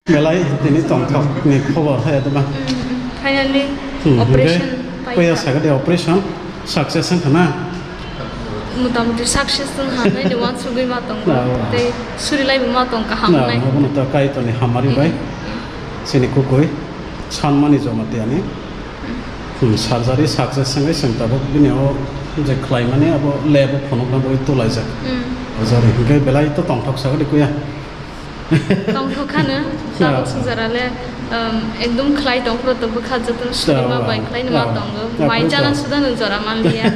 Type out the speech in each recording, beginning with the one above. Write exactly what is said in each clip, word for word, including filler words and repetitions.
Belai tini tongthok ni khobor hai adama. Hmm, hmm. Finally, hmm, operation hingke pai kha. Koya saga de operation success wngkha na? Motamoti success wngkha, nai ni wansugwi ma tongo. Ah, ah. Tei surilai bo ma tong kaham nai. Ah, abono ta Kaitor ni hamari bai. Hmm. Chini kukui sanmani Jamatia ni. Hmm, surgery success wngwi chwng tabuk bini o je khlaimani abo lab o phunukna bagwi tulaijak. Hmm. Surgery hingke belai to tongthok saga de kuya. Tongthok khano, tabuk sung jora le, um, ekdom khlai tong phuru to bwkha jotono surima bai khlai no ma tongo. Mai chana suda no jora man liya.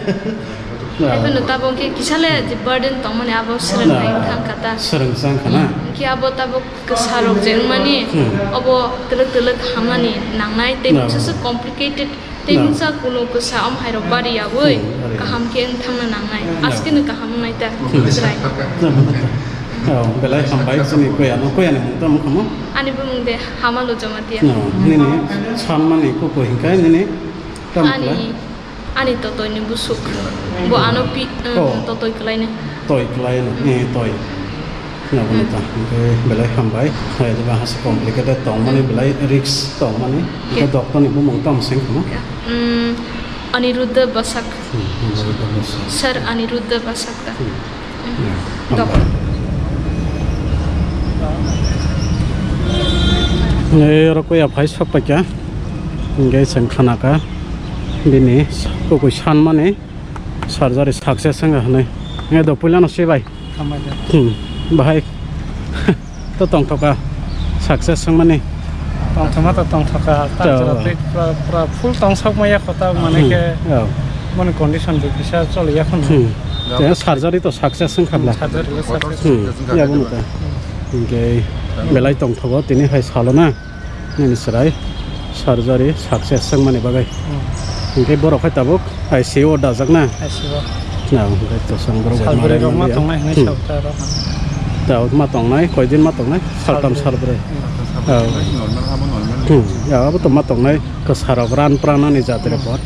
Haibano tabuk khe kisa le je burden tongmani abo swrwng hai thang kha ta. Swrwng chang kha na? Hmm, khe abo tabuk kwsa rok je wngmani, hmm, obo twlwk twlwk hamnani nangnai, tei mungsa se complicated. Tei mungsa kuno kwsa om hai rok bari yawi, hmm, bari. Kaham khe wng thangna nangnai. Hmm. Aske no kaham wngnai ta, hmm, chwrai. Oh, belai hambai chini kuya no, kuya ni mung tamo kamo? Ani bumung de Hamalu Jamatia. No, nini sanmani kuku hinkai nini tamo khlai? Ani, ani totoi ni busuk. Bo ano pi, um, oh, totoi kwlai ni. Toi kwlai no, eh, toi. Nabo nita, hingke belai hambai. Hai, diba hasi complicated tongmani, belai risk tongmani. Hingke doctor ni bumung tamo seng khamo? Mm, Aniruddha Basak. Hmm, Aniruddha Basak. Sir Aniruddha Basak ta. Hmm. Hmm. Ya, doctor. Hambai. Ei, oro kuya phai sok paikha. Hingke seng khanaka. Bini kukui sanmani. Surgery success wngkha hwnwi. Nge do puilano se bai. Hambai de. Hmm. Bahai. To tongthoka. Success wngmani. Tongthoma to tongthoka. Ta jora twi pura, pura full tongsok maya kho ta mane khe. Hmm. Moni condition bo kisa choli ya khun. Hmm. Te surgery to success wngkha bla. Surgery bo success. Hmm. Ya bo ta. Hingke belai tongthogo tini hai salo na. Nini chwrai surgery success wngmani bagwi. Hmm. Hingke borok hai tabuk I C U o dajak na? I C U o. Na, hingke to chwng borok bai surgery rok ma tongnai hinwi sao ta rok. Tabuk ma tongnai, koidin ma tongnai? Saltam salbrwi. Hmm. Oh. Normal, abo normal. Hmm. Ya, abo to ma tongnai, kwsarok ran pranani jatri report.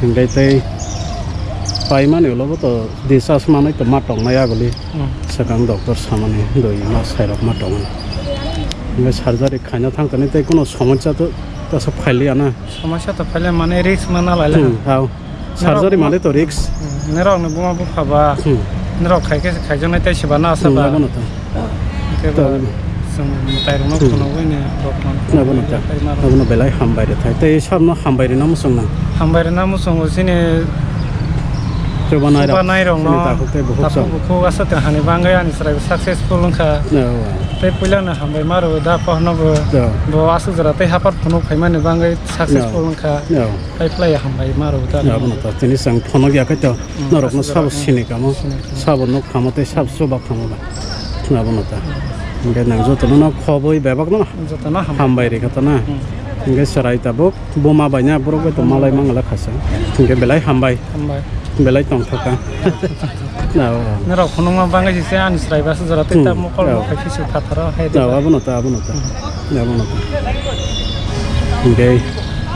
Hingke tei paimani ulo bo to discharge manwi to ma tongnai aguli. Hmm. Swkang doctor samani doi ma sairok ma tongo. Hingke surgery khaina thangkani tei kuno somosya to tasa phailiya na. Somosya to phailiya mane risk mana laila. Hmm, hao. Surgery mane to risk. Hmm, norok ni buma bupha ba. Hmm. Norok khai khe khaijaknai tei se ba na asa ba. Hmm, abono to. Hingke ba chwng mwtai rokno phunugwi ni rok man. Abono to. Abono belai hambai rwthai. Tei sabno hambai rwna muchung nang. Hambai rwna muchungo chini chubanai rok. Chubanai rokno. Chini takhuk tei bukhuk takhuk chwng. Bukhuk asa tei hani bangwi ani chwrai successful wngkha. Tei puilano hambai ma rwui da pohorno bo. Bo aswk jora tei hapar phunuk phaimani bangwi successful wngkha. Tei phlai hambai ma rwui da. Abono to tini chwng phunuk ya khe to. Hmm, norokno aswk jora, sabo hmm, sini kamo, sini kamo. Sabo nuk kamo tei sabo chuba kamo ba. Abono ta. Hingke nang jotono no khoboi bebak no jotono hambai. Hambai rikha ta na. Hmm. Hingke chwrai tabuk buma bai na borok bai to malai mangala khasa. Hingke belai hambai. Hambai. Belai tongthokha. Na, o. Norok phunukma bangwi se ani chwrai basu jora tei hmm, ta mokol o. Mokol khe su phatharo hai. Na, abono ta, abono ta. Hmm. Na, abono ta. Hingke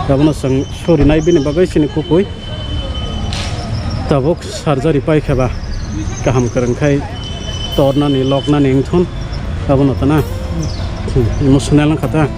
abono chwng surinai bini bagwi sini kukui. Tabuk surgery pai khe ba kaham kwrwng khai tornani loknani wngthun abono tana emotional wngkha ta.